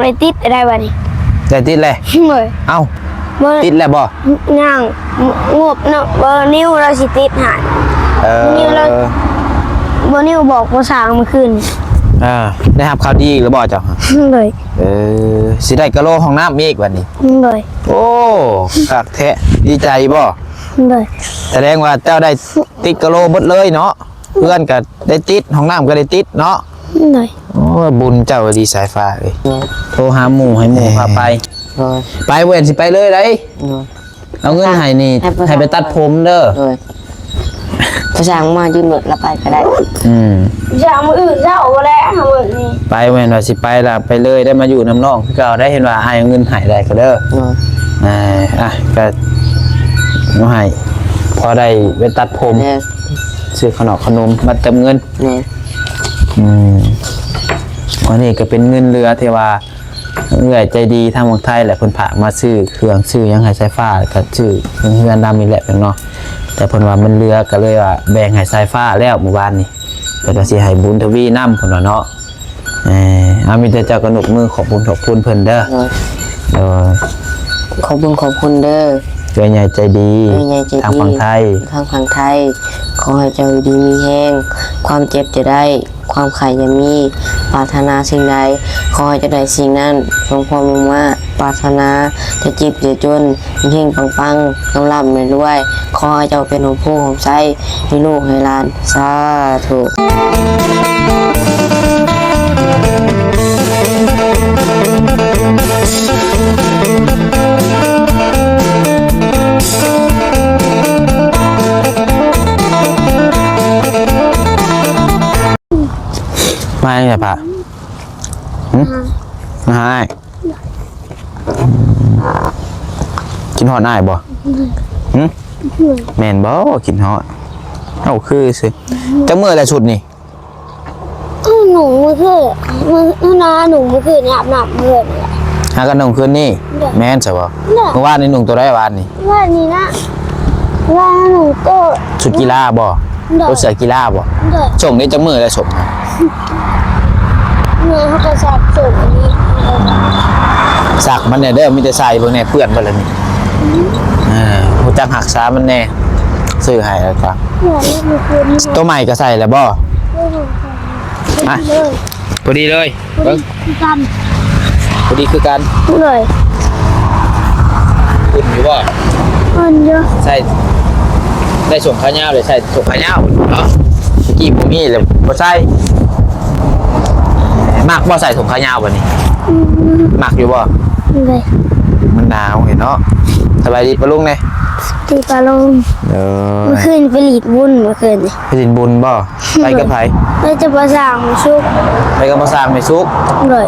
ໄປຕິດໄດ້ບັດນີ້ ໄດ້ຕິດແລ້ວ. ໂດຍ. ເອົ້າ ບໍ່ ຕິດແລ້ວບໍ່? ຍັງ ງົບເນາະ ບໍ່ນິວລາວຊິຕິດໃຫ້. ເອີ ບໍ່ນິວລາວ ບໍ່ນິວບອກພໍ່ຊ່າງມື້ຄືນ. ເອີ ໄດ້ຮັບຂ່າວດີອີກແລ້ວບໍ່ເຈົ້າ? ໂດຍ. ເອີ ຊິໄດ້ກະໂຫຼຫ້ອງນ້ຳອີກບັດນີ້. ໂດຍ. ໂອ້ ຄັກແທ້ ດີໃຈບໍ່? ໂດຍ. ສະແດງວ່າເຈົ້າໄດ້ຕິດກະໂຫຼໝົດເລີຍເນາະ ເຮືອນກໍໄດ້ຕິດ ຫ້ອງນ້ຳກໍໄດ້ຕິດເນາະ. ໂດຍ. ໂອ້ຍ ບຸນເຈົ້າອີ່ຫຼີສາຍຟ້າເອີຍ. ໂດຍ. ໂທຫາໝູ່ໃຫ້ໝູ່ພາໄປ. ໂດຍ. ໄປເວີ້ນ ຊິໄປເລີຍໄດ໋. ໂດຍ. ເອົາເງິນໃຫ້ນີ້ ໃຫ້ພໍ່ຊ່າງ ໃຫ້ໄປຕັດຜົມເດີ. ໂດຍ. ພໍ່ຊ່າງມາຢືມລົດລະໄປກໍໄດ້. ອືມ ຊ່າງມື້ອື່ນເຊົ້າແຫຼະ ມື້ນີ້. ໄປແມ່ນວ່າຊິໄປລະໄປເລີຍໄດ້ ມາຢູ່ນຳນ້ອງຄືເກົ່າໄດ້ ເຫັນວ່າອ້າຍເອົາເງິນໃຫ້ໄດ້ກໍເດີ. ໂດຍ. ອ່າ ອ່ະ ກໍເອົາໃຫ້ ພໍໄດ້ໄປຕັດຜົມ ໂດຍ ຊື້ຂະໜອມຂະໜົມມາເຕີມເງິນ. ແມ່ນ. ອືມ ອັນນີ້ກໍເປັນເງິນເຫຼືອທີ່ວ່າ ເອື້ອຍໃຈດີທາງຝັ່ງໄທແຫຼະ ເພິ່ນຝາກມາຊື້ເຄື່ອງຊື້ຫຍັງໃຫ້ສາຍຟ້າ ແລ້ວກໍຊື້ເຮືອນນຳນີ້ແຫຼະເນາະ. ແຕ່ເພິ່ນວ່າມັນເຫຼືອ ກໍເລີຍວ່າແບ່ງໃຫ້ສາຍຟ້າແລ້ວມື້ວານນີ້ ເພິ່ນວ່າຊິໃຫ້ບຸນທະວີນຳ ເພິ່ນວ່າເນາະ. ເອີ ເອົາ ມີແຕ່ເຈົ້າກໍນົບມືຂອບບຸນຂອບຄຸນເພິ່ນເດີ. ໂດຍ. ໂດຍ. ຂອບບຸນຂອບຄຸນເດີ ເອື້ອຍໃຫຍ່ໃຈດີ ເອື້ອຍໃຫຍ່ໃຈດີ ທາງຝັ່ງໄທ ທາງຝັ່ງໄທ. ຂໍໃຫ້ເຈົ້າຢູ່ດີມີແຮງ ຄວາມເຈັບຢ່າໄດ້ ຄວາມໄຂ້ຢ່າມີ ປາດຖະໜາສິ່ງໃດ ຂໍໃຫ້ເຈົ້າໄດ້ສິ່ງນັ້ນ ສົມຄວາມມຸ່ງມາດປາດຖະໜາ ຢ່າເຈັບຢ່າຈົນ ເຮັງໆ ປັງໆ ລ່ຳໆ ລວຍໆ ຂໍໃຫ້ເຈົ້າເປັນຮົ່ມໂພຮົ່ມໄຊ ໃຫ້ລູກໃຫ້ຫຼານ ສາທຸ. ມາຫຍັງໃສ່ຜ້າ? ຫຶ? ມາຫາອ້າຍ? ກິນຮອດອ້າຍບໍ່? ຫຶ? ແມ່ນບໍ່? ກິນຮອດ. ເອົ້າ ຄືຊື່. ຈັກມື້ແລ້ວຊຸດນີ້? ເອົາ ນຸ່ງມື້ຄືນ ມື້ ມື້ນານຸ່ງມື້ຄືນ ອາບນ້ຳມື້ຄືນ. ຫາກັນນຸ່ງຄືນນີ້? ໂດຍ. ແມ່ນຊະບໍ່? ໂດຍ. ມື້ວານນີ້ນຸ່ງໂຕໃດວານນີ້? ວານນີ້ນະ ວານນຸ່ງໂຕ ຊຸດກິລາບໍ່? ໂດຍ. ໂຕເສື້ອກິລາບໍ່? ໂດຍ. ສົ່ງໄດ້ຈັກມື້ແລ້ວສົ່ງ? ເມື່ອເຮົາກໍຊັກສົ່ງອັນນີ້ ຊັກມັນແດ່ເດີ ມີແຕ່ໃສ່ເບິ່ງແດ່ ເປື້ອນເບິດແລ້ວນີ້. ອືມ ເອີ ຮູ້ຈັກຮັກສາມັນແດ່ ຊື້ໃຫ້ແລ້ວກໍ ໂຕໃໝ່ກໍໃສ່ແລ້ວບໍ່? ໂດຍ. ອ່ະ ພໍດີເລີຍ ພໍດີເລີຍ ພໍດີ ເບິ່ງ ຄືກັນ ພໍດີຄືກັນ. ໂດຍ. ອຸ່ນຢູ່ບໍ່? ອຸ່ນຢູ່. ໃສ່ ໃສ່ສົ້ງຂາຍາວເລີຍ ໃສ່ສົ້ງຂາຍາວເນາະ ຕະກີ້ບໍ່ມີແລ້ວບໍ່ໃສ່. ມັກບໍ່ໃສ່ສົ້ງຂາຍາວບັດນີ້? ອືມ ມັກຢູ່ບໍ່? ໂດຍ. ມັນໜາວເຫັນເນາະ. ສະບາຍດີປ້າລຸງແດ່. ດີປ້າລຸງ. ເອີ ມື້ຄືນໄປຫຼິ້ນບຸນ ມື້ຄືນນີ້ ໄປຫຼິ້ນບຸນບໍ່? ໄປກັບໃຜ? ໄປກັບພໍ່ຊ່າງແມ່ສຸກ. ໄປກັບພໍ່ຊ່າງແມ່ສຸກ. ໂດຍ.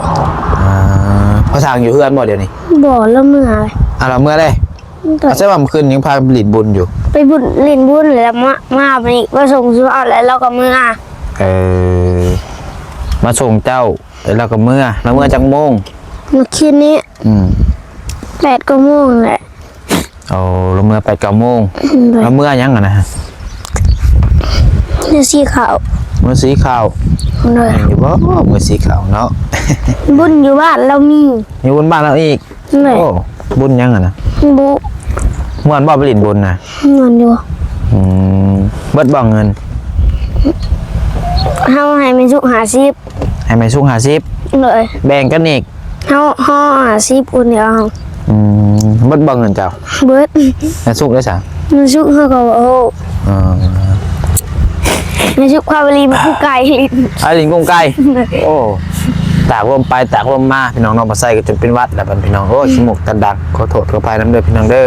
ອ່າ ພໍ່ຊ່າງຢູ່ເຮືອນບໍ່ດຽວນີ້? ບໍ່ ລາວເມືອ. ອ່າ ລາວເມືອເລີຍ? ໂດຍ. ອາ ແສດງວ່າມື້ຄືນຍັງພາໄປຫຼິ້ນບຸນຢູ່? ໄປບຸນ ຫຼິ້ນບຸນແລ້ວມາ ມາບາດນີ້ມາສົ່ງສຸພາບແລ້ວລາວກໍເມືອ. ເອີ ມາສົ່ງເຈົ້າແລ້ວລາວກໍເມືອ. ລາວເມືອຈັກໂມງ? ມື້ຄືນນີ້. ອືມ ແປດເກົ້າໂມງແຫຼະ. ໂອ້ ລາວເມືອແປດເກົ້າໂມງ. ໂດຍ. ລາວເມືອຫຍັງຫັ້ນນະ? ເມືອສີເຂົ້າ. ເມືອສີເຂົ້າ. ໂດຍ. ແມ່ນຢູ່ບໍ່ ເມືອສີເຂົ້າເນາະ? ບຸນຢູ່ບ້ານລາວມີ. ມີບຸນບ້ານລາວອີກ. ໂດຍ. ໂອ້ ບຸນຫຍັງຫັ້ນນະ? ບຸ ມ່ວນບໍ່ໄປຫຼິ້ນບຸນນະ? ມ່ວນຢູ່. ອືມ ເບິດບໍ່ເງິນ? ເຮົາໃຫ້ແມ່ສຸກຫ້າສິບ. ໃຫ້ແມ່ສຸກຫ້າສິບ. ໂດຍ. ແບ່ງກັນອີກ. ເຮົາ ເຮົາຫ້າສິບຄົນດຽວເຮົາ. ອືມ ເບິດບໍ່ເງິນເຈົ້າ? ເບິດ. ແມ່ສຸກໄດ້ສະ? ແມ່ສຸກເຮົາກໍບໍ່ຮູ້. ເອີ ແມ່ສຸກພາໄປຫຼິ້ນກຸ້ງໄກ່. ໄປຫຼິ້ນກຸ້ງໄກ່. ໂອ້ ຕາກລົມໄປຕາກລົມມາ ພີ່ນ້ອງເນາະ. ມາໃສ່ກໍຈົນເປັນຫວັດແລ້ວບັດ ພີ່ນ້ອງ. ໂອ້ຍ ຂີ້ມູກຕັນດັງ ຂໍໂທດຂໍອະໄພນຳເດີ ພີ່ນ້ອງເດີ.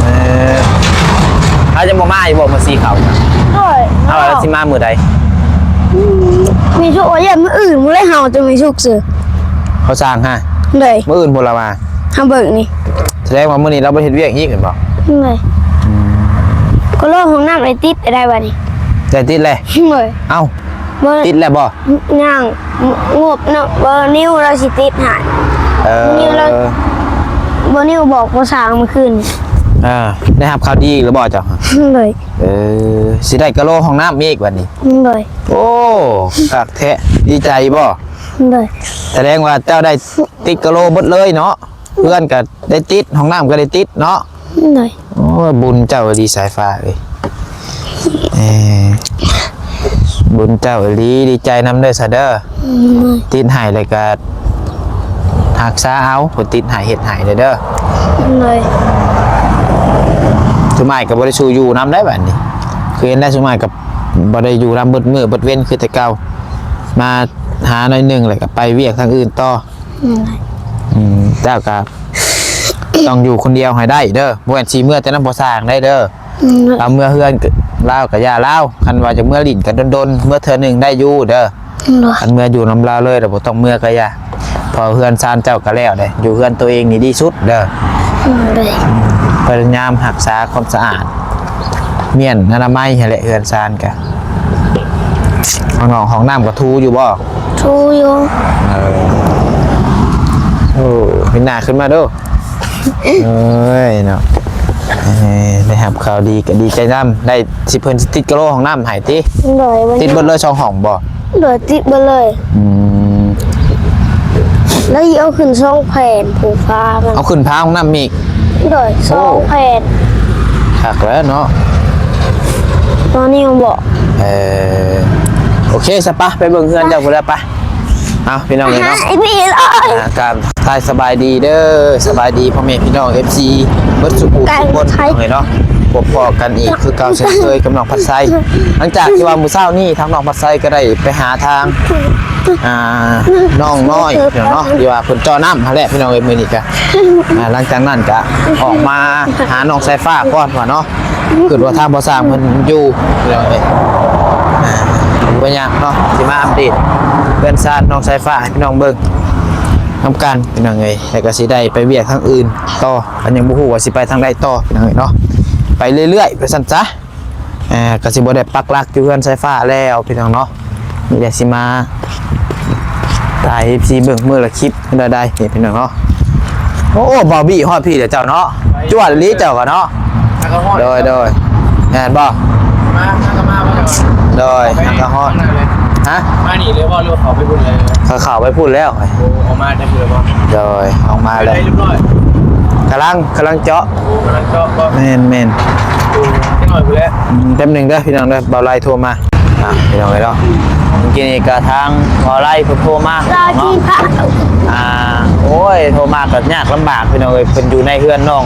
ເອີ ເຮົາຈະບໍ່ມາອີກບໍ່ ມື້ສີເຂົ້າ? ໂດຍ. ເອົາ ແລ້ວຊິມາມື້ໃດ? ອືມ ມີສຸກວ່າຢ້ານມື້ອື່ນພຸ້ນແຫຼະ ເຮົາຈະມີສຸກຊື່ ເຂົາສ້າງຫາ. ໂດຍ. ມື້ອື່ນພຸ້ນລະມາ. ເຮົາເບິ່ງນີ້ ສະແດງວ່າມື້ນີ້ລາວບໍ່ເຮັດວຽກອີກແມ່ນບໍ່? ໂດຍ. ອືມ ກໍລໍຫ້ອງນ້ຳໄດ້ຕິດໄດ້ບັດນີ້ ໄດ້ຕິດແລ້ວ. ໂດຍ. ເອົ້າ ບໍ່ ຕິດແລ້ວບໍ່? ຍັງ ງົບເນາະ ບໍ່ນິວລາວຊິຕິດໃຫ້. ເອີ ບໍ່ນິວລາວ ບໍ່ນິວບອກພໍ່ຊ່າງມື້ຄືນ. ເອີ ໄດ້ຮັບຂ່າວດີອີກແລ້ວບໍ່ເຈົ້າ? ໂດຍ. ເອີ ຊິໄດ້ກະໂຫຼຫ້ອງນ້ຳອີກບັດນີ້. ໂດຍ. ໂອ້ ຄັກແທ້ ດີໃຈບໍ່? ໂດຍ ສະແດງວ່າເຈົ້າໄດ້ຕິດກະໂລໝົດເລີຍເນາະ. ເຮືອນກໍໄດ້ຕິດ ຫ້ອງນ້ຳກໍໄດ້ຕິດເນາະ. ໂດຍ ໂອ້ຍ ບຸນເຈົ້າອີ່ຫຼີສາຍຟ້າເອີຍ. ເອີ ບຸນເຈົ້າອີ່ຫຼີ ດີໃຈນຳເດີສາເດີ. ໂດຍ ຕິດໃຫ້ແລ້ວກໍຮັກສາເອົາ ເພິ່ນຕິດໃຫ້ເຮັດໃຫ້ເດີ. ໂດຍ ໂດຍ ຊຸມອ້າຍກໍບໍ່ໄດ້ສູ່ຢູ່ນຳໄດ໋ບາດນີ້. ຄືເຫັນແລ້ວ ຊຸມອ້າຍກໍບໍ່ໄດ້ຢູ່ນຳເບິດມື້ເບິດເວັນຄືແຕ່ເກົ່າ ມາຫາໜ້ອຍໜຶ່ງແລ້ວກໍໄປວຽກທາງອື່ນຕໍ່. ອືມ ອືມ ເຈົ້າກໍຕ້ອງຢູ່ຄົນດຽວໃຫ້ໄດ້ເດີ ບໍ່ແມ່ນຊິເມືອແຕ່ນຳພໍ່ຊ່າງໄດ້ເດີ. ອືມ ລາວເມືອເຮືອນ ລາວກໍຢ່າລາວ ຄັນວ່າຈະເມືອຫຼິ້ນກັນດົນໆ ເມືອເທື່ອໜຶ່ງໄດ້ຢູ່ເດີ. ອືມ ຄັນເມືອຢູ່ນຳລາວເລີຍ ແລ້ວບໍ່ຕ້ອງເມືອກໍຢ່າ ເພາະເຮືອນຊານເຈົ້າກໍແລ້ວເດ້ ຢູ່ເຮືອນຕົວເອງນີ້ດີສຸດເດີ. ອືມ ໂດຍ ພະຍາຍາມຮັກສາຄວາມສະອາດ ມ້ຽນອະນາໄມຫັ້ນແຫຼະ ເຮືອນຊານກະ. ຫ້ອງນອນຫ້ອງນ້ຳກໍຖູຢູ່ບໍ່? ຖູຢູ່. ເອີ ໂອ້ ເປັນໜ້າຂຶ້ນມາດູ. ເອີຍເນາະ ເອີ ໄດ້ຮັບຂ່າວດີກໍດີໃຈນຳ ໄດ້ ຊິເພິ່ນຊິຕິດກະໂຫຼຫ້ອງນ້ຳໃຫ້ຕິ? ໂດຍ ຕິດເບິດເລີຍສອງຫ້ອງບໍ່? ໂດຍ ຕິດເບິດເລີຍ. ອືມ ແລ້ວຊິເອົາຂຶ້ນສອງແຜ່ນ ຜູ້ຝາມັນ ເອົາຂຶ້ນຝາຫ້ອງນ້ຳອີກ. ໂດຍ ໂອ້ ສອງແຜ່ນ ຄັກແລ້ວເນາະ ຕອນນີ້ຍັງບໍ່. ເອີ ໂອເຄ ສະ ປະ ໄປເບິ່ງເຮືອນເຈົ້າພຸ້ນແລ້ວ ໄປ. ເອົາ ພີ່ນ້ອງເອີຍເນາະ ຫາຍໄປເລີຍ ອ່າ ການ ທັກທາຍສະບາຍດີເດີ ສະບາຍດີພໍ່ແມ່ພີ່ນ້ອງ ເອັຟຊີ ເບິດສູ່ຜູ້ທຸກຄົນ ພີ່ນ້ອງເອີຍເນາະ. ພົບພໍ້ກັນອີກຄືເກົ່າເຊັ່ນເຄີຍກັບນ້ອງພັດໄຊ. ຫຼັງຈາກທີ່ວ່າມື້ເຊົ້ານີ້ທາງນ້ອງພັດໄຊກໍໄດ້ໄປຫາທາງ ອ່າ ນ້ອງນ້ອຍເນາະ ທີ່ວ່າເພິ່ນເຈາະນ້ຳຫັ້ນແຫຼະ ພີ່ນ້ອງເອີຍ. ມື້ນີ້ກະ ອ່າ ຫຼັງຈາກນັ້ນກະອອກມາຫານ້ອງສາຍຟ້າກ່ອນວ່າເນາະ ຄິດວ່າທາງພໍ່ຊ່າງເພິ່ນຢູ່ ພີ່ນ້ອງເອີຍ. ອ່າ ບໍ່ຍາກເນາະ ຊິມາອັບເດດເຮືອນຊານນ້ອງສາຍຟ້າໃຫ້ພີ່ນ້ອງເບິ່ງນຳກັນ ພີ່ນ້ອງເອີຍ. ແລ້ວກໍຊິໄດ້ໄປວຽກທາງອື່ນຕໍ່ ກໍຍັງບໍ່ຮູ້ວ່າຊິໄປທາງໃດຕໍ່ ພີ່ນ້ອງເອີຍເນາະ ໄປເລື້ອຍໆ ວ່າຊັ້ນຊະ. ອ່າ ກໍຊິບໍ່ໄດ້ປັກຫຼັກຢູ່ເຮືອນສາຍຟ້າແລ້ວ ພີ່ນ້ອງເນາະ. ນີ້ແຫຼະ ຊິມາຖ່າຍໃຫ້ເອັຟຊີເບິ່ງມື້ລະຄລິບ ໄດ້ໆ ນີ້ພີ່ນ້ອງເນາະ. ໂອ້ ບ່າວບີຮອດພີ້ແລ້ວເຈົ້າເນາະ ຈວດອີ່ຫຼີເຈົ້າກໍເນາະ. ໂດຍ ໂດຍ ແມ່ນບໍ່? ມາ ມາກໍມາບໍ່ເຈົ້າ. ໂດຍ ມາກໍຮອດ. ຮະ? ມານີ້ເລີຍບໍ່ ຫຼືວ່າເຂົ້າໄປພຸ້ນເລີຍ? ເຂົ້າ ເຂົ້າໄປພຸ້ນແລ້ວ. ໂອ້ ອອກມາຈາກພຸ້ນແລ້ວບໍ່? ໂດຍ ອອກມາແລ້ວ ໄປຮຽບຮ້ອຍ. ກຳລັງ ກຳລັງເຈາະ. ໂອ້ ກຳລັງເຈາະບໍ່? ແມ່ນ ແມ່ນ. ໂອ້ ຈັກໜ້ອຍພຸ້ນແຫຼະ. ອືມ ແປັບໜຶ່ງເດີພີ່ນ້ອງເດີ ບ່າວໄລໂທມາ. ອ່າ ພີ່ນ້ອງເອີຍເນາະ ເມື່ອກີ້ນີ້ກໍທາງບ່າວໄລເພິ່ນໂທມາເນາະ. ອ່າ ໂອ້ຍ ໂທມາກໍຍາກລຳບາກ ພີ່ນ້ອງເອີຍ. ເພິ່ນຢູ່ໃນເຮືອນນ້ອງ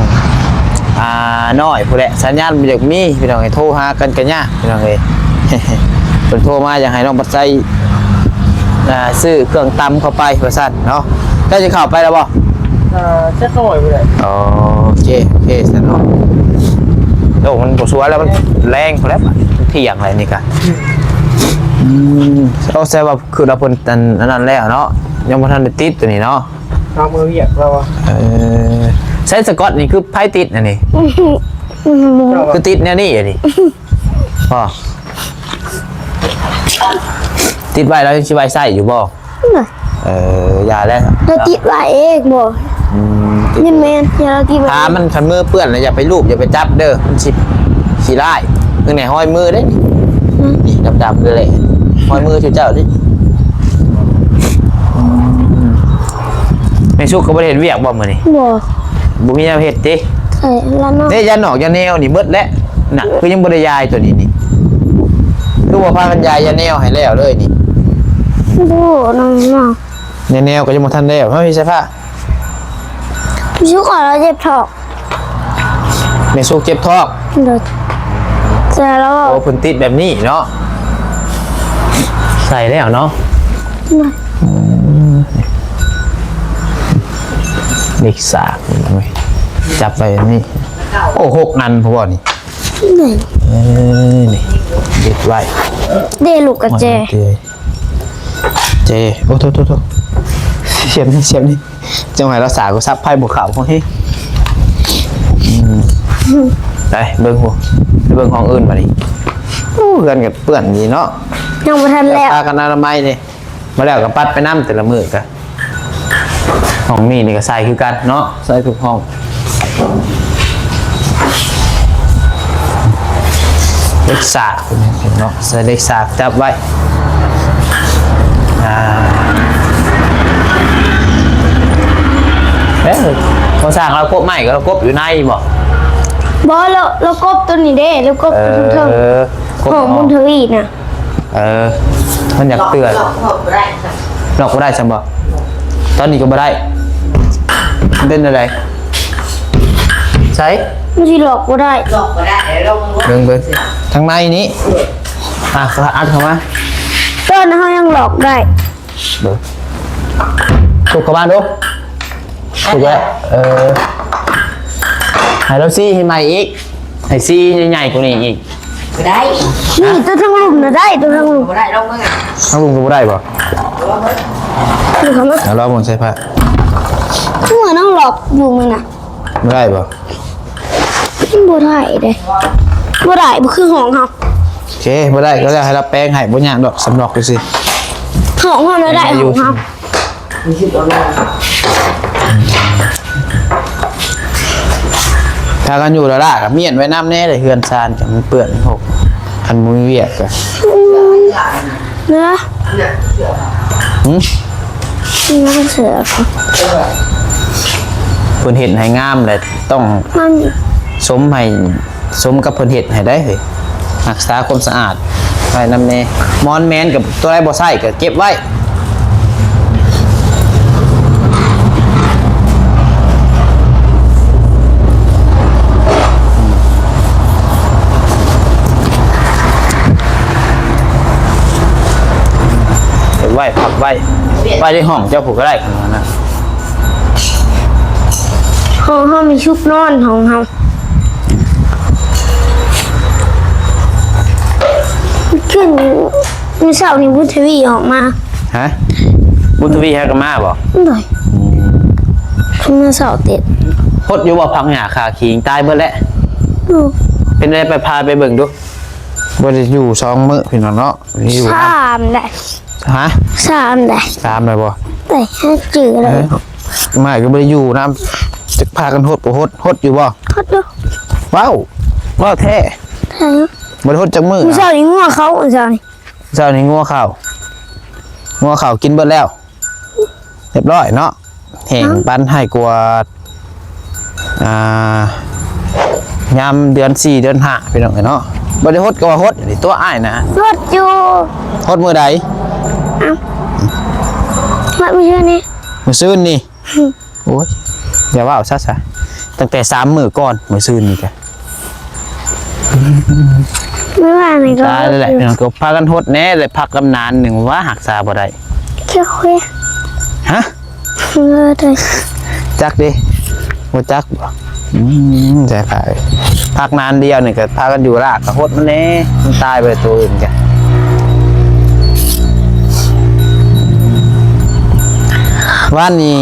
ອ່າ ນ້ອຍພຸ້ນແຫຼະ ສັນຍານບໍ່ຢາກມີ ພີ່ນ້ອງເອີຍ. ໂທຫາກັນກໍຍາກ ພີ່ນ້ອງເອີຍ. ເພິ່ນໂທມາຢາກໃຫ້ນ້ອງບັດໄຊ ອ່າ ຊື້ເຄື່ອງຕຳເຂົ້າໄປວ່າຊັ້ນເນາະ. ເຈົ້າຈະເຂົ້າໄປແລ້ວບໍ່? ເອີ ຈັກໜ້ອຍພຸ້ນແຫຼະ. ອໍ ໂອເຄ ໂອເຄຊັ້ນເນາະ. ໂອ້ ມັນບໍ່ສວຍແລ້ວ ມັນແລງພຸ້ນແຫຼະ ທ່ຽງແລ້ວນີ້ກະ. ອືມ ໂອ້ ແສດງວ່າຄືວ່າເພິ່ນອັນ ອັນນັ້ນແລ້ວເນາະ ຍັງບໍ່ທັນໄດ້ຕິດຕົວນີ້ເນາະ. ເຮົາເມືອວຽກລາວ. ເອີ ໃຊ້ສະກອດນີ້ຄືໃຜຕິດອັນນີ້? ຄືຕິດແນວນີ້ອັນນີ້. ອໍ ຕິດໄວ້ແລ້ວຍັງຊິໄວ້ໃຊ້ຢູ່ບໍ່? ເອີ ຢ່າແລ້ວ ລາວຕິດໄວ້ເອງບໍ່? ອືມ ແມ່ນໆ ຢ່າລາວຕິດໄວ້. ຖ້າມັນຄັນມືເປື້ອນແລ້ວຢ່າໄປລູບ ຢ່າໄປຈັບເດີ ມັນຊິຂີ້ຮ້າຍ. ເບິ່ງແດ່ ຮອຍມືເດ້ນີ້. ອືມ ນີ້ດຳໆເລີຍແຫຼະ ຮອຍມືເຈົ້ານີ້. ອືມ ແມ່ສຸກກໍບໍ່ໄດ້ເຮັດວຽກບໍ່ມື້ນີ້? ບໍ່ ບໍ່ມີແນວເຮັດຕິ? ເອີ ລະເນາະ ເດ້ ຢານອກຢາແນວນີ້ເບິດແລ້ວ. ນະ ຄືຍັງບໍ່ໄດ້ຢາຍຕົວນີ້ນີ້? ຄືບໍ່ພາກັນຢາຍຢາແນວໃຫ້ແລ້ວເລີຍນີ້? ບໍ່ ນ້ອງເນາະ ຢາແນວກໍຍັງບໍ່ທັນແລ້ວ. ມາພີ່ສາຍຟ້າ ມີສຸກກໍເຈັບທ້ອງ. ແມ່ສຸກເຈັບທ້ອງ. ໂດຍ ແຕ່ລາວ ໂອ້ ເພິ່ນຕິດແບບນີ້ເນາະ ໃສ່ແລ້ວເນາະ. ໂດຍ ອືມ ເຫຼັກສາກ ຈັບໄວ້ແບບນີ້. ໂອ້ ຫົກອັນພຸ້ນບໍ່ນີ້? ໂດຍ ເອີ ນີ້ ເດັດໄວ້ ເດ້ລູກກະແຈ. ເຈ ໂອ້ ໂທ ໂທ ໂທ ສຽບນີ້ ສຽບນີ້ ຈັ່ງໃຫ້ລາວສາກໍສັບໄພບໍ່ເຂົ້າ. ໂອ້ຍ ອືມ ໄປເບິ່ງ ໄປເບິ່ງຫ້ອງອື່ນບາດນີ້. ໂອ້ ເຮືອນກໍເປື້ອນດີເນາະ ຍັງບໍ່ທັນແລ້ວ ພາກັນອະນາໄມນີ້. ມາແລ້ວກໍປັດໄປນຳແຕ່ລະມື້ກະ. ຫ້ອງນີ້ນີ້ກໍໃສ່ຄືກັນເນາະ ໃສ່ທຸກຫ້ອງ. ເຫຼັກສາກເນາະ ໃສ່ເຫຼັກສາກຈັບໄວ້. ອ່າ ຊ່າງລາວກົບໄມ້ ກໍລາວກົບຢູ່ໃນບໍ່? ບໍ່ ລາວ ລາວກົບຕົວນີ້ເດ້ ລາວກົບຕົວເທິງໆ ເອີ ກົບ ຂອງບຸນທະວີນະ. ເອີ ມັນຢາກເຕືອນ ລັອກ ລັອກບໍ່ໄດ້ ລັອກບໍ່ໄດ້ຊັ້ນບໍ່? ຕອນນີ້ກໍບໍ່ໄດ້ ມັນເປັນແນວໃດ? ໃສ? ມັນຊິລັອກບໍ່ໄດ້ ລັອກບໍ່ໄດ້ ລອງເບິ່ງ ເບິ່ງ ເບິ່ງທາງໃນນີ້ ອ່ະ ອັດເຂົ້າມາ ຕອນເຮົາຍັງລັອກໄດ້ ເບິ່ງ ທຸບເຂົ້າມາດູ ທຸບແລ້ວ ເອີ ໃຫ້ລາວຊີ້ໃຫ້ໃໝ່ອີກ ໃຫ້ຊີ້ໃຫຍ່ກວ່ານີ້ອີກ ບໍ່ໄດ້ ນີ້ຕົວທາງລຸ່ມນະໄດ້ ຕົວທາງລຸ່ມ ບໍ່ໄດ້ ລອງເບິ່ງ ທາງລຸ່ມກໍບໍ່ໄດ້ບໍ່? ລອງເບິ່ງ ເອົາລອງເບິ່ງໃສ່ຜ້າ ເມື່ອນ້ອງລັອກຢູ່ມື້ນະ ບໍ່ໄດ້ບໍ່? ມັນບໍ່ໄດ້ເດ້ ບໍ່ໄດ້ ບໍ່ຄືຫ້ອງເຮົາ ໂອເຄ ບໍ່ໄດ້ກໍແລ້ວ ໃຫ້ລາວແປງໃຫ້ ບໍ່ຍາກດອກ ສຳລັອກຢູ່ຊິ ຫ້ອງເຮົານະໄດ້ ໃຫ້ຢູ່ ຫ້ອງເຮົາ ພາກັນຢູ່ລະລະ ກໍມ້ຽນໄວ້ນຳແດ່ເດ້ ເຮືອນຊານກໍມັນເປື້ອນ ໂຫ ຄັນບໍ່ມີວຽກກໍ ເນາະ ຫື? ເພິ່ນເຮັດໃຫ້ງາມແຫຼະ ຕ້ອງຊົມໃຫ້ ສົມກັບເພິ່ນເຮັດໃຫ້ໄດ້ເຮີ້ຍ ຮັກສາຄວາມສະອາດໄວ້ນຳແດ່ ໝອນແໝນກັບຕົວໃດບໍ່ໃຊ້ກໍເກັບໄວ້ ເກັບໄວ້ ພັກໄວ້ ໄວ້ໃນຫ້ອງເຈົ້າຜູ້ກໍໄດ້ ຂອງເຮົານະ ຂອງເຮົາມີຊຸກນອນຂອງເຮົາ ຂຶ້ນ ມື້ເຊົ້ານີ້ບຸນທະວີອອກມາ ຮະ? ບຸນທະວີຫາກໍມາບໍ່? ໂດຍ ອືມ ຄືນມື້ເຊົ້າເຕັດ ຫົດຢູ່ບໍ່? ຜັກຫຍ້າຄາຄີງຕາຍເບິດແລ້ວ ໂດຍ ເປັນໃດ ໄປພາໄປເບິ່ງດູ ບໍ່ໄດ້ຢູ່ສອງມື້ພີ່ນ້ອງເນາະ ຢູ່ ສາມແຫຼະ ຮະ? ສາມແຫຼະ ສາມແລ້ວບໍ່? ໄດ້ ຫາຈື່ແລ້ວ ເອີ ມາກໍບໍ່ໄດ້ຢູ່ນຳ ຈັກພາກັນຫົດບໍ່ຫົດ ຫົດຢູ່ບໍ່? ຫົດຢູ່ ເວົ້າ ເວົ້າແທ້ ແທ້ ບໍ່ໄດ້ຫົດຈັກມື້ ມື້ເຊົ້ານີ້ງົວເຂົ້າ ມື້ເຊົ້ານີ້ ເຊົ້ານີ້ງົວເຂົ້າ ງົວເຂົ້າກິນເບິດແລ້ວ ຮຽບຮ້ອຍເນາະ ແຫ້ງ ເອົ້າ ປັນໃຫ້ກວາດ ອ່າ ຍາມເດືອນສີ່ເດືອນຫ້າ ພີ່ນ້ອງເອີຍເນາະ ບໍ່ໄດ້ຫົດກໍວ່າຫົດນີ້ຕົວອ້າຍນະ ຫົດຢູ່ ຫົດມື້ໃດ? ເອົ້າ ມາມື້ນີ້ ມື້ຊືນນີ້ ໂອ້ຍ ຢ່າເວົ້າຊະຊະ ຕັ້ງແຕ່ສາມມື້ກ່ອນ ມື້ຊືນນີ້ກະ ມື້ວານນີ້ກໍ ຕາຍແລ້ວແຫຼະ ພີ່ນ້ອງ ກໍພາກັນຫົດແດ່ ໄດ້ພັກນຳນານໜຶ່ງວ່າຮັກສາບໍ່ໄດ້ ເຈົ້າເວີຍ ຮະ? ເອີ ໄດ້ ຈັກເດ້ ບໍ່ຈັກບໍ່? ອືມ ໃສ່ຜ້າ ພັກນານດຽວນີ້ກໍພາກັນຢູ່ລາກ ກໍຫົດມັນແດ່ ມັນຕາຍໄປໂຕອື່ນກະ ວານນີ້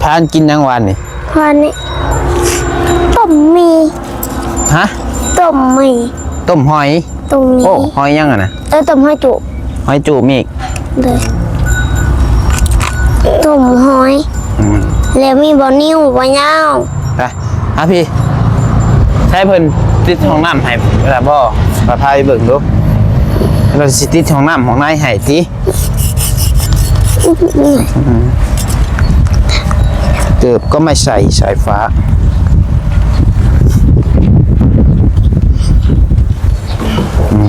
ພາກັນກິນຫຍັງວານນີ້? ວານນີ້ ຕົ້ມໝີ່ ຮະ? ຕົ້ມໝີ່ ຕົ້ມຫອຍ ຕົ້ມໝີ່ ໂອ້ ຫອຍຫຍັງຫັ້ນນະ? ເອີ ຕົ້ມຫອຍຈຸ ຫອຍຈຸມີກ ໂດຍ ຕົ້ມຫອຍ ອືມ ແລ້ວມີບໍ່ນິ້ວບໍ່ຍາວ ໄປ ຫາພີ່ ໃຊ້ເພິ່ນຕິດຫ້ອງນ້ຳໃຫ້ລະບໍ່? ໄປພາໄປເບິ່ງດູ ລາວຊິຕິດຫ້ອງນ້ຳຫ້ອງໃນໃຫ້ຕິ. ເກີບກໍໄມ່ໃສ່ສາຍຟ້າ ອືມ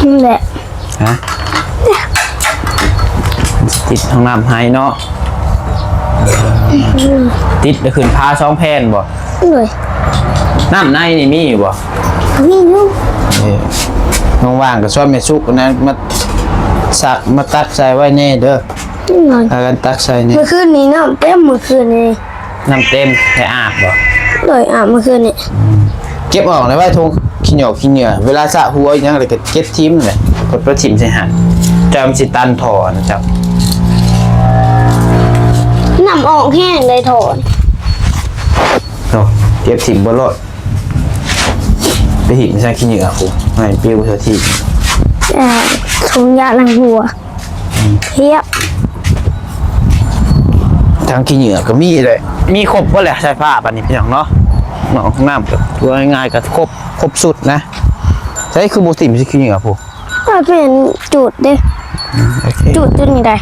ນີ້ແຫຼະ ຮະ? ຕິດຫ້ອງນ້ຳໃຫ້ເນາະ ອືມ ຕິດແລ້ວຂຶ້ນພາສອງແຜ່ນບໍ່? ໂດຍ ນ້ຳໃນນີ້ມີຢູ່ບໍ່? ມີຢູ່ ເອີ ວ່າງໆກໍຊວນແມ່ສຸກນະ ມາສັກ ມາຕັກໃສ່ໄວ້ແດ່ເດີ ໂດຍ ພາກັນຕັກໃສ່ແດ່ ມື້ຄືນນີ້ນ້ຳເຕັມ ມື້ຄືນນີ້ ນ້ຳເຕັມ ໄດ້ອາບບໍ່? ໂດຍ ອາບມື້ຄືນນີ້ ອືມ ເກັບອອກແລ້ວໄວ້ຖົງຂີ້ຫຍ້ອກຂີ້ເຫຍື້ອ ເວລາສະຫົວອີຫຍັງແລ້ວກໍເກັບຖິ້ມແຫຼະ ເພິ່ນໄປຖິ້ມໃສ່ຫັ້ນ ຈະມັນຊິຕັນທໍ່ນະເຈົ້າ ນ້ຳອອກແຮງໄດ໋ທໍ່ ເນາະ ເກັບຖິ້ມເບິດໂລດ ໄປຖິ້ມໃສ່ຂີ້ເຫຍື້ອພຸ້ນ ໃຫ້ປິວໃສ່ທີ່ ເອີ ຖົງຢາລ້າງຫົວ ອືມ ພຽບ ຖັງຂີ້ເຫຍື້ອກໍມີເດ້ ມີຄົບເບິດແຫຼະ ໃສ່ຜ້າປານນີ້ພີ່ນ້ອງເນາະ ເນາະ ຫ້ອງນ້ຳກໍວ່າງ່າຍໆກໍຄົບ ຄົບຊຸດນະ ໃສຄືບໍ່ຖິ້ມໃສ່ຂີ້ເຫຍື້ອພຸ້ນ ມັນເປັນຈູດເດ້ ອືມ ໂອເຄ ຈູດຈຸດນີ້ໄດ້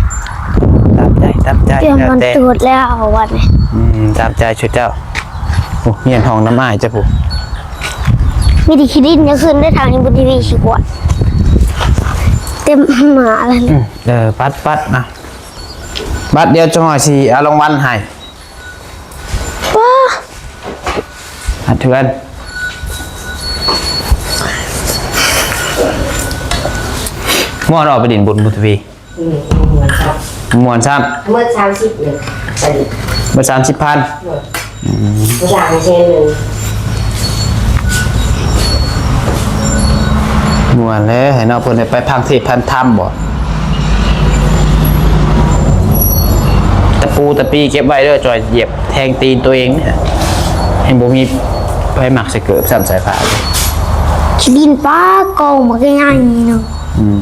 ຕາມໃຈ ຕາມໃຈ ຕຽມມັນ ແລ້ວແຕ່ ຕວດແລ້ວວັນນີ້. ອືມ ຕາມໃຈຊຸເຈົ້າ. ໂອ້ ຮຽນຫ້ອງນຳອ້າຍເຈົ້າພຸ້ນ. ມີແຕ່ຂີ້ດິນຈະຂຶ້ນໄດ້ທາງນີ້ ບໍ່ໄດ້ມີຂີ້ກວາດ ເຕັມໜ້າແລ້ວ. ອືມ ເອີ ປັດໆ ນະ ບັດດຽວຈະຫອຍຊິເອົາລາງວັນໃຫ້. ປ້າ ອັດເຖືອນ ມ່ວນອອກໄປດິນບຸນບຸນທະວີ. ອືມ ມ່ວນຊ້ຳ ມ່ວນຊ້ຳ ໝົດສາມສິບນີ້ ໝົດສາມສິບພັນ. ອືມ ອືມ ບໍ່ຕ່າງແສນໜຶ່ງ. ມ່ວນແລ້ວ ໃຫ້ນ້ອງເພິ່ນໄດ້ໄປຟັງເທດຟັງທຳບໍ? ຕະປູຕະປີເກັບໄວ້ເດີ ຈອຍຢຽບແທງຕີນຕົວເອງນີ້ ແຮງບໍ່ມີໃຜມັກໃສ່ເກີບຊ້ຳສາຍຟ້າ. ຂີ້ດິນປ້າ ກອງບັກໃຫຍ່ໜຶ່ງ. ອືມ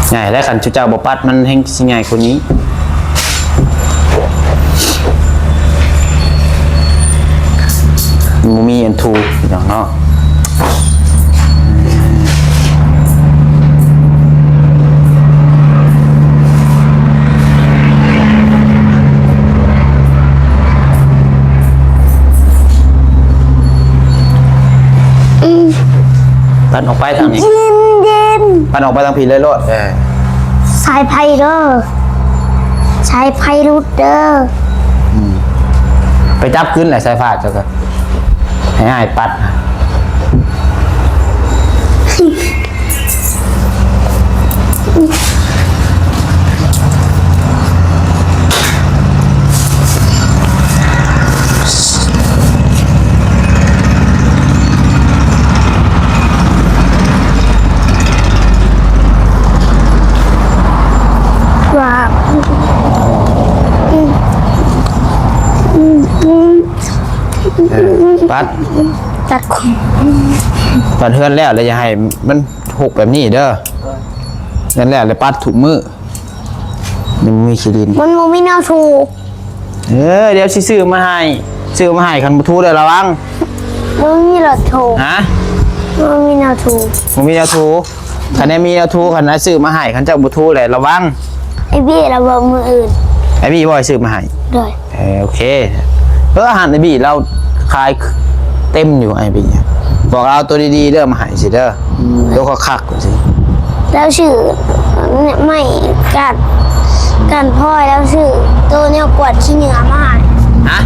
ໃຫຍ່ແລ້ວ ຄັນຊຸເຈົ້າບໍ່ປັດ ມັນແຮ່ງຊິໃຫຍ່ກວ່ານີ້. ບໍ່ມີອັນທູ ພີ່ນ້ອງເນາະ. ອືມ ປັດອອກໄປທາງນີ້ ເຢັນໆ ປັດອອກໄປທາງພີ້ເລີຍໂລດ. ເອີ ສາຍໄຟເດີ ສາຍໄຟຫຼຸດເດີ. ອືມ ໄປຈັບຄືນແຫຼະສາຍຟ້າເຈົ້າກະ ໃຫ້ອ້າຍປັດ. ເອີ ປັດ ຕັດ ປັດເຮືອນແລ້ວ ແລ້ວຢ່າໃຫ້ມັນຮົກແບບນີ້ເດີ. ເຮືອນແລ້ວ ແລ້ວປັດທຸກມື້. ມັນມີຂີ້ດິນ ມັນບໍ່ມີແນວຖູ. ເອີ ດຽວຊິຊື້ມາໃຫ້ ຊື້ມາໃຫ້ ຄັນບໍ່ຖູໄດ້ລະວັງ. ບໍ່ມີແນວຖູ. ຮະ? ບໍ່ມີແນວຖູ ບໍ່ມີແນວຖູ. ຄັນໄດ້ມີແນວຖູ ຄັນໄດ້ຊື້ມາໃຫ້ ຄັນເຈົ້າບໍ່ຖູແລ້ວລະວັງ. ໄອ້ບີລະບອກມື້ອື່ນ ໄອ້ບີບອກໃຫ້ຊື້ມາໃຫ້. ໂດຍ. ເອີ ໂອເຄ. ເອີ ຮ້ານອ້າຍບີລາວຂາຍເຕັມຢູ່ ອ້າຍບີ. ບອກລາວໂຕດີໆເດີ ມາໃຫ້ຊິເດີ. ໂຕຄັກໆຊິ. ລາວຊື້ໄມ້ການ ການພອຍ ລາວຊື້ໂຕແນວກວາດຂີ້ເຫຍື້ອມາໃຫ້. ຮະ?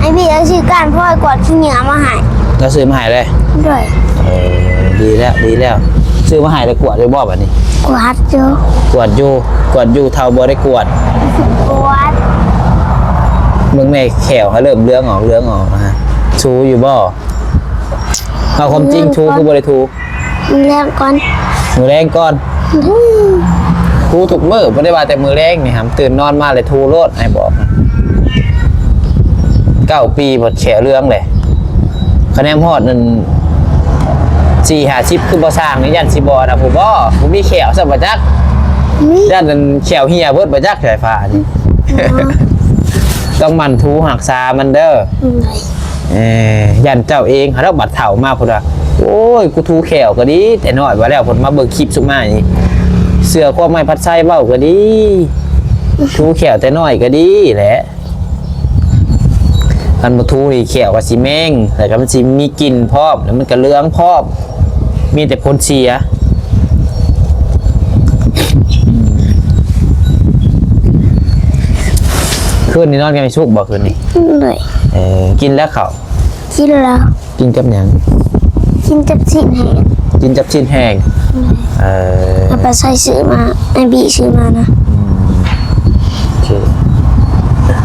ອ້າຍບີລາວຊື້ການພອຍກວາດຂີ້ເຫຍື້ອມາໃຫ້. ລາວຊື້ມາໃຫ້ເລີຍ? ໂດຍ. ເອີ ດີແລ້ວ ດີແລ້ວ. ຊື້ມາໃຫ້ແລ້ວກວາດຢູ່ບໍ່ບາດນີ້? ກວາດຢູ່ ກວາດຢູ່ ກວາດຢູ່ ເທົ່າບໍ່ໄດ້ກວາດ. ກວາດ. ເບິ່ງແມ່ແຂ້ວຫາເລີ່ມເຫຼືອງອອກ ເຫຼືອງອອກນະ. ຖູຢູ່ບໍ່? ເອົາຄວາມຈິງ ຖູຄືບໍ່ໄດ້ຖູ? ມື້ແລງກ່ອນ ມື້ແລງກ່ອນ. ອືມ ຖູທຸກມື້ ບໍ່ໄດ້ວ່າແຕ່ມື້ແລງນີ້ຫຳ ຕື່ນນອນມາແລ້ວຖູໂລດ ອ້າຍບອກ. ເກົ້າປີບັດແຂ້ວເຫຼືອງເດ້. ຄະແນນຮອດນັ້ນ ສີ່ຫ້າສິບ ຄືບໍ່ສ້າງນີ້ ຢ້ານຊິບໍ່ອັນນັ້ນພຸ້ນບໍ່? ບໍ່ມີແຂ້ວຊ້ຳບໍ່ຈັກ. ຢ້ານນັ້ນແຂ້ວເຫ່ຍເບິດບໍ່ຈັກ ສາຍຟ້ານີ້. ອໍ ຕ້ອງໝັ່ນຖູຮັກສາມັນເດີ. ອືມ ເອີ ຢ້ານເຈົ້າເອງຫັ້ນແຫຼະ ບັດເຖົ້າມາພຸ້ນວ່າ ໂອ້ຍ ກູຖູແຂ້ວກໍດີ ແຕ່ນ້ອຍວ່າແລ້ວ ເພິ່ນມາເບິ່ງຄລິບສຸມານີ້ ເຊື່ອຄວາມອ້າຍພັດໄຊເວົ້າກໍດີ ຖູແຂ້ວແຕ່ນ້ອຍກໍດີແຫຼະ. ຄັນບໍ່ຖູນີ້ແຂ້ວກໍຊິແມງ ແລ້ວກໍມັນຊິມີກິ່ນພ້ອມ ແລ້ວມັນກໍເຫຼືອງພ້ອມ ມີແຕ່ຜົນເສຍ. ຄືນນີ້ນອນກັບແມ່ສຸກບໍ່ ຄືນນີ້? ໂດຍ. ເອີ ກິນແລ້ວເຂົ້າ? ກິນແລ້ວ. ກິນກັບຫຍັງ? ກິນກັບຊີ້ນແຫ້ງ. ກິນກັບຊີ້ນແຫ້ງ. ໂດຍ. ເອີ ເອົາໄປໃສ່ຊື້ມາ ອ້າຍບີຊື້ມານະ. ອືມ ໂອເຄ.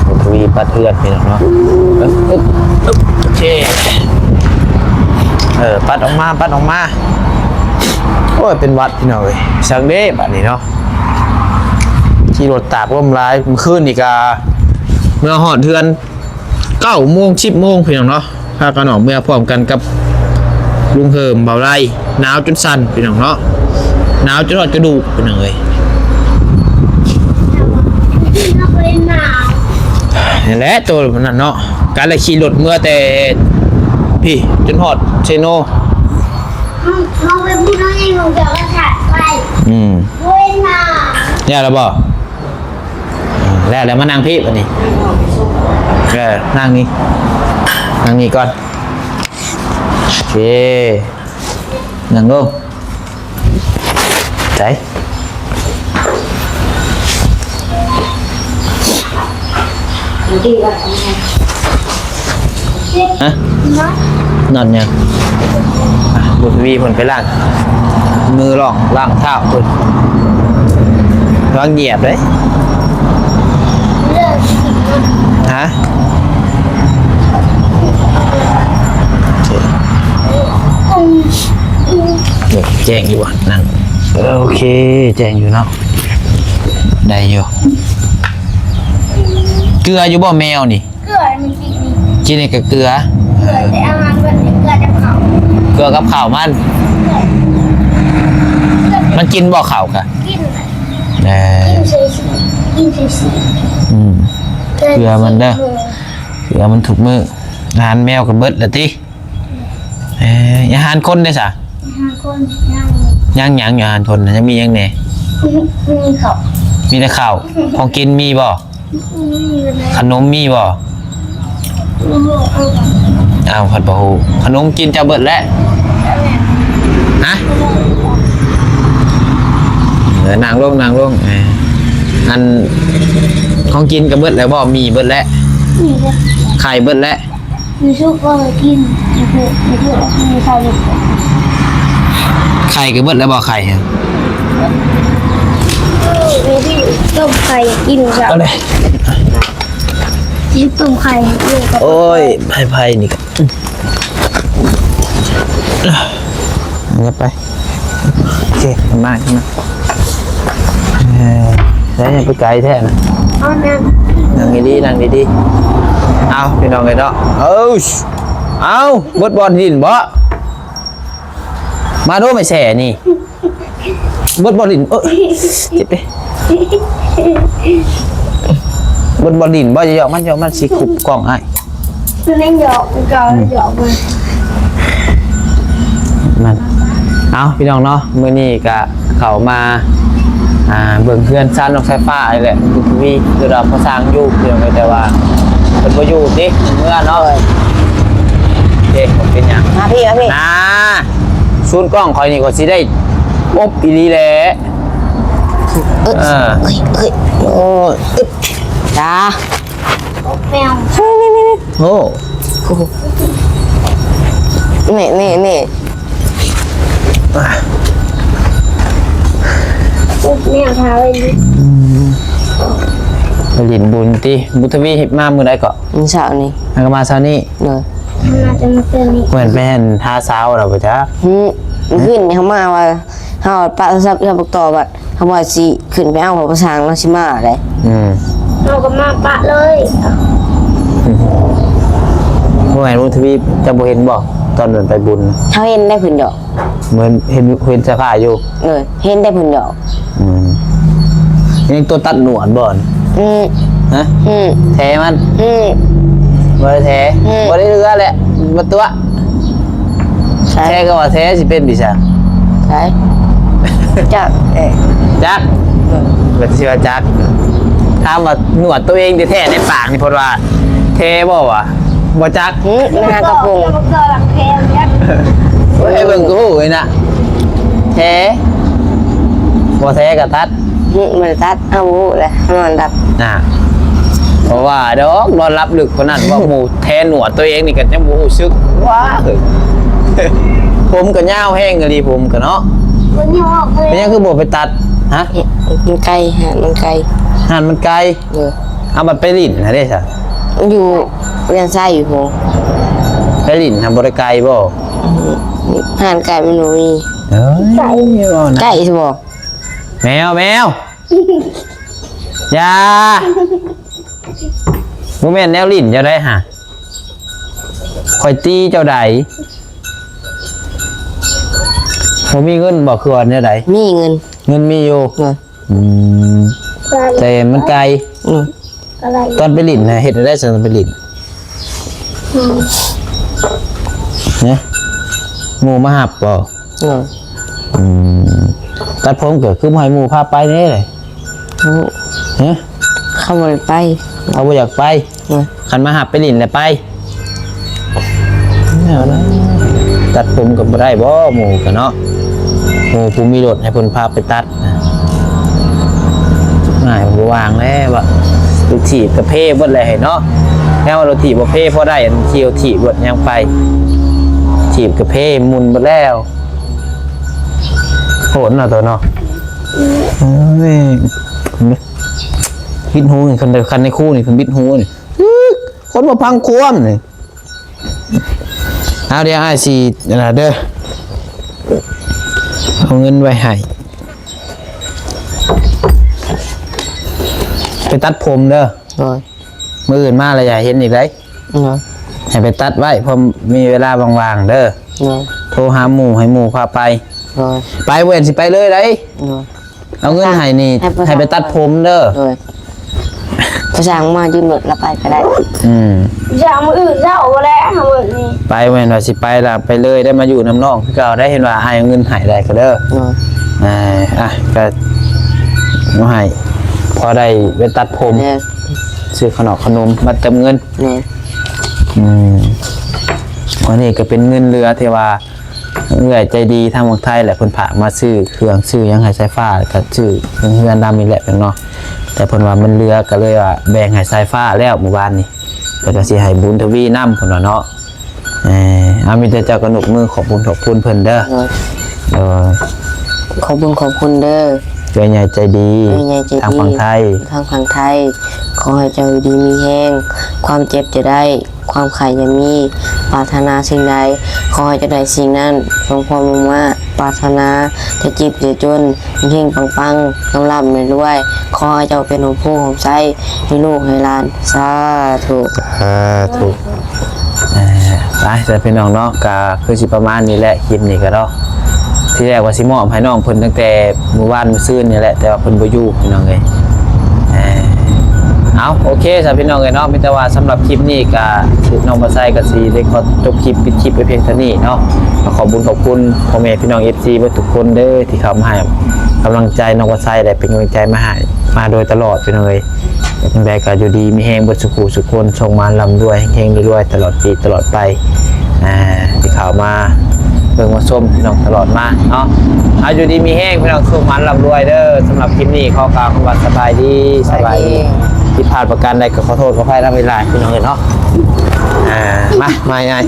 ໂອ ທະວີປັດເຮືອນ ພີ່ນ້ອງເນາະ. ອືມ ເອີ ເອີ ໂອເຄ. ເອີ ປັດອອກມາ ປັດອອກມາ. ໂອ້ຍ ເປັນຫວັດ ພີ່ນ້ອງເອີຍ. ສັງເດ ບາດນີ້ເນາະ ຂີ່ລົດຕາກລົມຫຼາຍ. ມື້ຄືນນີ້ກະເມືອຮອດເຮືອນ ເກົ້າໂມງ ສິບໂມງ ພີ່ນ້ອງເນາະ. ພາກັນອອກເມືອພ້ອມກັນກັບລຸງເຮີມ ເບົາໄລ. ໜາວຈົນສັ່ນ ພີ່ນ້ອງເນາະ ໜາວຈົນຮອດກະດູກ ພີ່ນ້ອງເອີຍ. ນີ້ແຫຼະໂຕນັ້ນເນາະ ກະໄດ້ຂີ່ລົດເມືອແຕ່ພີ້ຈົນຮອດເຊໂນ. ອືມ ແລ້ວລະບໍ່? ແລ້ວ ແລ້ວມານັ່ງພີ້ບາດນີ້. ເອີ ນັ່ງນີ້ ນັ່ງນີ້ກ່ອນ. ໂອເຄ ນັ່ງລົງ. ໃສ ຮະ? ນອນຫຍັງ? ບຸດທະວີເພິ່ນໄປລ້າງມື ລ້ອງ ລ້າງເທົ້າເພິ່ນ ລະຫຍຽບເດ້. ຮະ? ໂອເຄ ແຈ້ງຢູ່ບໍ່? ນັ່ງ ເອີ ໂອເຄ ແຈ້ງຢູ່ເນາະ ໄດ້ຢູ່. ເກືອຢູ່ບໍ່ແມວນີ້? ເກືອ ມັນກິນນີ້ ກິນນີ້ກໍເກືອ. ເກືອ ແຕ່ອາຫານມັນເກືອກັບເຂົ້າ ເກືອກັບເຂົ້າມັນ. ເກືອ ມັນກິນບໍ່ເຂົ້າກະ? ກິນ. ເອີ ກິນໃສ່ ກິນໃສ່ສີ. ອືມ ເກືອມັນເດີ ເກືອມັນທຸກມື້. ອາຫານແມວກໍເບິດລະຕິ? ເອີ ອາຫານຄົນເດ້ສະ? ອາຫານຄົນ ຍັງ ຍັງຫຍັງຢູ່ອາຫານຄົນນະ? ຍັງມີຫຍັງແດ່? ມີເຂົ້າ ມີແຕ່ເຂົ້າ. ຂອງກິນມີບໍ່? ມີຢູ່ແລ້ວ. ຂະໜົມມີບໍ່? ມີຢູ່. ອ້າວ ເອົາ ເອົາ ພັດບໍ່ຮູ້. ຂະໜົມກິນເຈົ້າເບິດແລ້ວ? ຮະ? ເອີ ນັ່ງລົງ ນັ່ງລົງ. ເອີ ອັນ ຂອງກິນກໍເບິດແລ້ວບໍ່? ມີເບິດແລ້ວ? ມີແລ້ວ. ໄຂ່ເບິດແລ້ວ? ມີຊຸກກໍກິນ ມີເຜັດ ມີເຜັດ ມີໄຂ່. ໄຂ່ກໍເບິດແລ້ວບໍ່? ໄຂ່ ເອີ ມີທີ່ຕົ້ມໄຂ່ກິນ. ເອົາເລີຍ ຊິຕົ້ມໄຂ່ໃຫ້ກິນກັບ ໂອ້ຍ ໄຟໆ ນີ້ກໍ ອືມ ເອົາໄປ. ໂອເຄ ມາ ມາ. ເອີ ໄດ້ຫຍັງໄປໄກແທ້ນະ? ເອົານັ່ງ ນັ່ງດີໆ ນັ່ງດີໆ. ເອົາ ພີ່ນ້ອງເອີຍເນາະ. ເອີ ເອົາ ເບິດບ່ອນຫຼິ້ນບໍ? ມາດູແມ່ແຊນີ້ ເບິດບ່ອນຫຼິ້ນ. ເອີ ເຈັບເດ້. ເບິດບ່ອນຫຼິ້ນບໍ? ຢອກມັນ ຢອກມັນ ຊິຄຸບກ້ອງອ້າຍ. ຄືແມ່ນຫຍອກ ມັນກໍຫຍອກມັນ ມັນ. ເອົາ ພີ່ນ້ອງເນາະ ມື້ນີ້ກະເຂົ້າມາ ອ່າ ເບິ່ງເຮືອນຊານນ້ອງສາຍຟ້ານີ້ແຫຼະ ບຸດທະວີ ຄືວ່າພໍ່ຊ່າງຢູ່ ພີ່ນ້ອງເອີຍ ແຕ່ວ່າເພິ່ນບໍ່ຢູ່ຕິ ເມືອເນາະ. ເດ້ ບໍ່ເປັນຫຍັງ ມາພີ່ ມາພີ່ ນາ ສູນກ້ອງຂ້ອຍນີ້ກໍຊິໄດ້ອົບອີ່ຫຼີແຫຼະ. ເອີ ເອີ ເອີ ໂອ້ຍ ອຶບ ຈ້າ. ແມວ ໂອ້ ນີ້ ນີ້ ນີ້ ແມວທາໄວ້ ອືມ ໄປຫຼິ້ນບຸນຕິ. ບຸດທະວີມາມື້ໃດເກາະ? ມື້ເຊົ້ານີ້. ແລ້ວກໍມາເຊົ້ານີ້? ໂດຍ ມາແຕ່ມື້ຄືນນີ້. ເພິ່ນໄປຫັ້ນຫາສາວແລ້ວບໍ່ຈັກ? ຫື ມື້ຄືນນີ້ເຮົາມາວ່າ ເຮົາປະໂທລະສັບກັບບັກຕໍ່ ບັດເຮົາວ່າຊິຂຶ້ນໄປເອົາ ເພາະວ່າຊ່າງລາວຊິມາເດ້. ອືມ ເຮົາກໍມາປະເລີຍ. ບໍ່ແມ່ນ ບຸນທະວີ ເຈົ້າບໍ່ເຫັນບໍ່ ຕອນເພິ່ນໄປບຸນ? ເຮົາເຫັນໄດ້ເພິ່ນດອກ ເໝືອນເຫັນ ເຫັນເສື້ອຜ້າຢູ່. ເອີ ເຫັນໄດ້ເພິ່ນດອກ. ອືມ ຍັງຕົວຕັດໜວດບໍ່? ອືມ ຮະ? ອືມ ແທ້ມັນ? ອືມ ບໍ່ໄດ້ແທ້. ອືມ ບໍ່ໄດ້ເຫຼືອແຫຼະ ບໍ່ຕົວະ. ໃຊ່ ແທ້ກໍວ່າແທ້ ຊິເປັນປີສາງ? ໃຊ່ ຈັກ ເອີ ຈັກ ເອີ ວ່າຊິວ່າຈັກ. ຖາມວ່າໜວດຕົວເອງແທ້ໆໃນປາກນີ້ ເພິ່ນວ່າແທ້ບໍ່ວະ? ບໍ່ຈັກ. ຫື ມັນຫາກະໂປງ ໂອ້ຍ ໃຫ້ເບິ່ງກໍຮູ້ເລີຍນະ. ແທ້ ບໍ່ແທ້ກໍຕັດ. ຫຶ ມັນຕັດ ເອົາ ຮູ້ແລ້ວ ນອນດັບ. ນະ ບໍ່ວ່າດອກ ນອນຫຼັບລຶກປານນັ້ນ ວ່າໝູ່ແທໜວດຕົວເອງນີ້ກໍຍັງບໍ່ຮູ້ສຶກ. ວ້າ ເຮີ້ຍ ຜົມກໍຍາວແຮງອີ່ຫຼີ ຜົມກໍເນາະ. ມັນຫຍັງຄືບໍ່ໄປຕັດ? ຮະ? ມັນໄກ ຮ້ານມັນໄກ. ຮ້ານມັນໄກ? ເອີ ເອົາ ບັດໄປຫຼິ້ນຫັ້ນເດ້ຊະ? ຢູ່ວຽງໄຊພຸ້ນ. ໄປຫຼິ້ນຫັ້ນບໍ່ໄດ້ໄກບໍ່? ອືມ ຮ້ານໄກມັນບໍ່ມີ. ເອີຍ ໄກ ເວົ້ານະ ໄກຊິບໍ່? ແມວ ແມວ ຢ່າ ບໍ່ແມ່ນແນວຫຼິ້ນເຈົ້າໄດ໋ຫະ ຂ້ອຍຕີເຈົ້າໃດ໋. ບໍ່ມີເງິນບໍ່ ຄືວ່າແນວໃດ? ມີເງິນ ເງິນມີຢູ່. ເອີ ອືມ ແຕ່ມັນໄກ. ອືມ ຕອນໄປຫຼິ້ນນະ ເຮັດແນວໃດຊັ້ນໄປຫຼິ້ນ? ອືມ ຮະ ໝູ່ມາຮັບບໍ່? ເອີ ອືມ ຕັດຜົມກໍຄືບໍ່ໃຫ້ໝູ່ພາໄປເດ້. ອືມ ຮະ? ເຂົາບໍ່ໄດ້ໄປ ເຂົາບໍ່ຢາກໄປ. ໂດຍ. ຄັນມາຮັບໄປຫຼິ້ນແລ້ວໄປ. ແນວໃດ ຕັດຜົມກໍບໍ່ໄດ້ບໍ ໝູ່ກໍເນາະ ໝູ່ຜູ້ມີລົດໃຫ້ເພິ່ນພາໄປຕັດ. ງ່າຍບໍ່ວ່າງແລ້ວ ລົດຖີບກະເພເບິດແລ້ວເນາະ. ແນວວ່າລົດຖີບບໍ່ເພພໍໄດ້ ອັນຂີ່ລົດຖີບເບິດຍັງໄປ ຖີບກະເພໝຸ່ນເບິດແລ້ວ. ໂຫດເນາະໂຕເນາະ. ເອີຍ ບິດຫູນີ້ ຄັນ ຄັນໃນຄູນີ້ເພິ່ນບິດຫູນີ້ ຄົນບໍ່ຟັງຄວາມນີ້. ເອົາ ດຽວອ້າຍຊິ ອັນນັ້ນເດີ ເອົາເງິນໄວ້ໃຫ້ ໄປຕັດຜົມເດີ. ໂດຍ. ມື້ອື່ນມາແລ້ວຢ່າເຫັນອີກເດ້. ໂດຍ. ໃຫ້ໄປຕັດໄວ້ ເພາະມີເວລາວ່າງໆເດີ. ໂດຍ. ໂທຫາໝູ່ ໃຫ້ໝູ່ພາໄປ. ໂດຍ. ໄປ ບໍ່ແມ່ນຊິໄປເລີຍໄດ. ໂດຍ. ເອົາເງິນໃຫ້ນີ້ ໃຫ້ໄປ ໃຫ້ໄປຕັດຜົມເດີ. ໂດຍ. ໄປສ້າງມາຢືມລົດລະໄປກໍໄດ້. ອືມ ຊ່າງມື້ອື່ນເຊົ້າແຫຼະ ມື້ນີ້ ໄປ ແມ່ນວ່າຊິໄປລະໄປເລີຍໄດ້ ມາຢູ່ນຳນ້ອງຄືເກົ່າໄດ້ ເຫັນວ່າອ້າຍເອົາເງິນໃຫ້ໄດ້ກໍເດີ. ໂດຍ. ອ່າ ອ່ະ ກໍເອົາໃຫ້ ພໍໄດ້ໄປຕັດຜົມ ໂດຍ ຊື້ຂະໜອກຂະໜົມ ມັດຈຳເງິນ. ໂດຍ. ອືມ ອັນນີ້ກໍເປັນເງິນເຫຼືອທີ່ວ່າ ເອື້ອຍໃຈດີທາງຝັ່ງໄທແຫຼະ ເພິ່ນຝາກມາຊື້ເຄື່ອງຊື້ຫຍັງໃຫ້ສາຍຟ້າ ແລ້ວກໍຊື້ເຮືອນນຳນີ້ແຫຼະເນາະ. ແຕ່ເພິ່ນວ່າມັນເຫຼືອ ກໍເລີຍວ່າແບ່ງໃຫ້ສາຍຟ້າແລ້ວມື້ວານນີ້ ແລ້ວກໍຊິໃຫ້ບຸນທະວີນຳ ເພິ່ນວ່າເນາະ. ເອີ ເອົາ ມີແຕ່ເຈົ້າກໍຍົກມືຂອບຄຸນຂອບຄຸນເພິ່ນເດີ. ໂດຍ. ໂດຍ. ຂອບຄຸນຂອບຄຸນເດີ ເອື້ອຍໃຫຍ່ໃຈດີ ເອື້ອຍໃຫຍ່ໃຈດີທາງຝັ່ງໄທ ທາງຝັ່ງໄທ. ຂໍໃຫ້ເຈົ້າຢູ່ດີມີແຮງ ຄວາມເຈັບຢ່າໄດ້ ຄວາມໄຂ້ຢ່າມີ ປາດຖະໜາສິ່ງໃດ ຂໍໃຫ້ເຈົ້າໄດ້ສິ່ງນັ້ນ ສົມຄວາມມຸ່ງມາດປາດຖະໜາ ຢ່າເຈັບຢ່າຈົນ ເຮັງໆປັງໆ ລ່ຳໆລວຍໆ ຂໍໃຫ້ເຈົ້າເປັນຮົ່ມໂພຮົ່ມໄຊ ໃຫ້ລູກໃຫ້ຫຼານ ສາທຸ ສາທຸ. ເອີ ໄປ ສາພີ່ນ້ອງເນາະ ກະຄືຊິປະມານນີ້ແຫຼະ ຄລິບນີ້ກະເນາະ. ທີແລກວ່າຊິມອບໃຫ້ນ້ອງເພິ່ນຕັ້ງແຕ່ມື້ວານມື້ຊືນນີ້ແຫຼະ ແຕ່ວ່າເພິ່ນບໍ່ຢູ່ພີ່ນ້ອງເອີຍ. ເອີ ເອົາ ໂອເຄ ສາພີ່ນ້ອງເອີຍເນາະ ມີແຕ່ວ່າສຳລັບຄລິບນີ້ກະ ນ້ອງບ່າວໄຊກະຊິໄດ້ຂໍຈົບຄລິບ ປິດຄລິບໄວ້ພຽງເທົ່ານີ້ເນາະ. ກໍຂອບບຸນຂອບຄຸນພໍ່ແມ່ພີ່ນ້ອງ ເອັຟຊີ ເບິດທຸກຄົນເດີ ທີ່ເຂົ້າມາໃຫ້ກຳລັງໃຈນ້ອງບ່າວໄຊ ແລະ ເປັນກຳລັງໃຈມາໃຫ້ ມາໂດຍຕະຫຼອດພີ່ນ້ອງເອີຍ. ຈັ່ງໃດກໍຢູ່ດີມີແຮງເບິດສຸຂູສຸຄົນ ໂຊກໝານລ່ຳລວຍ ເຮັງໆລວຍໆ ຕະຫຼອດປີຕະຫຼອດໄປ ອ່າ ທີ່ເຂົ້າມາເບິ່ງມາຊົມພີ່ນ້ອງຕະຫຼອດມາເນາະ. ເອົາ ຢູ່ດີມີແຮງພີ່ນ້ອງ ໂຊກໝານລ່ຳລວຍເດີ. ສຳລັບຄລິບນີ້ຂໍກ່າວຄຳວ່າສະບາຍດີ ສະບາຍດີ. ຜິດພາດປະການໃດກໍຂໍໂທດຂໍອະໄພນຳຫຼາຍໆ ພີ່ນ້ອງເອີຍເນາະ. ອ່າ ມາ ມາ ອ້າຍ.